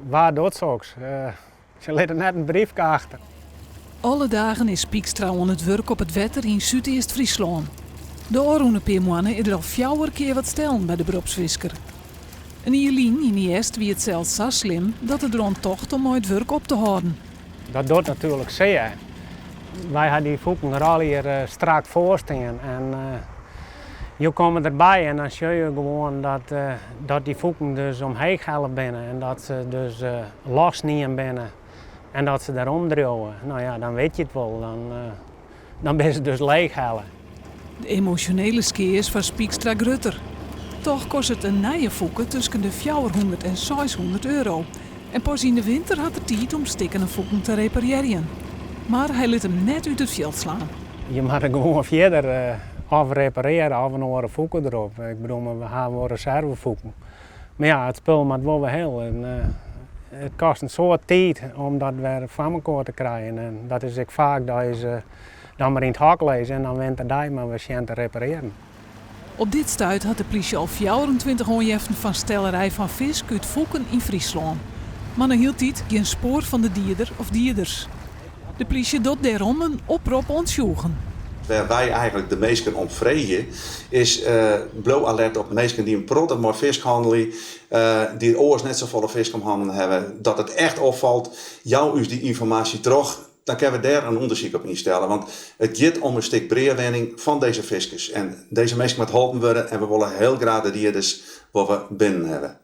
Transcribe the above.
Wa docht soks? Se litte net in briefke achter. Alle dagen is Piekstra oan it wurk op it wetter yn Súdeast-Fryslân. De ôfrûne pear moanne is der al fjouwer kear wat stellen by de beropsfisker. In jier lyn yn 'e hjerst wie it sels sa slim dat er deroan tocht om mei it wurk op te hâlden. Dat docht natuerlik sear. Wy ha dy fûken der allegear strak foar stean en jo komme derby en dan sjogge je gewoan dat, dat dy fûken dus omheech helle binne en dat se dus lossnien binne en dat se der omdriuwe. No ja, dan wit je it wol, dan, dan binne se dus leechhelle. De emosjonele skea is foar Spykstra grutter. Toch kostet in nije fûke tusken de 400 en 600 euro. En pas yn de winter hat er tiid om stikkene fûken te reparearjen. Mar hy lit him net út it fjild slaan. Je moatte gewoan fierder of reparearje of in oare fûke derop. Ik bedoel, mar we ha wol reservefûken. Mar ja, it spul moat wol wer hiel. En it kostet in soad tiid om dat wer foar mekoar te krijen. En dat is ek faak dat je se dan mar yn it hok lizze en dan winterdei mar wer sjen te reparearjen. Op dit stuit hat de plysje al 24 oanjeften fan stellerij fan fisk út fûken yn Fryslân. Mar noch hieltyd gjin spoar fan de dieder of dieders. De plysje docht dêrom in oprop oan tsjûgen. Wêr't wy eigentlik de minsken om freegje is bliuw alert op minsken dy't in protte mei fisk hannelje, dy't oars net safolle fisk om hannen hawwe. Dat it echt opfalt, jou ús dy ynformaasje troch, dan kinne we dêr in ûndersyk op ynstelle. Want it giet om in stik breawinning fan dizze fiskers. En dizze minsken moatte holpen wurde en we wolle hiel graach de dieders wol we binnen hawwe.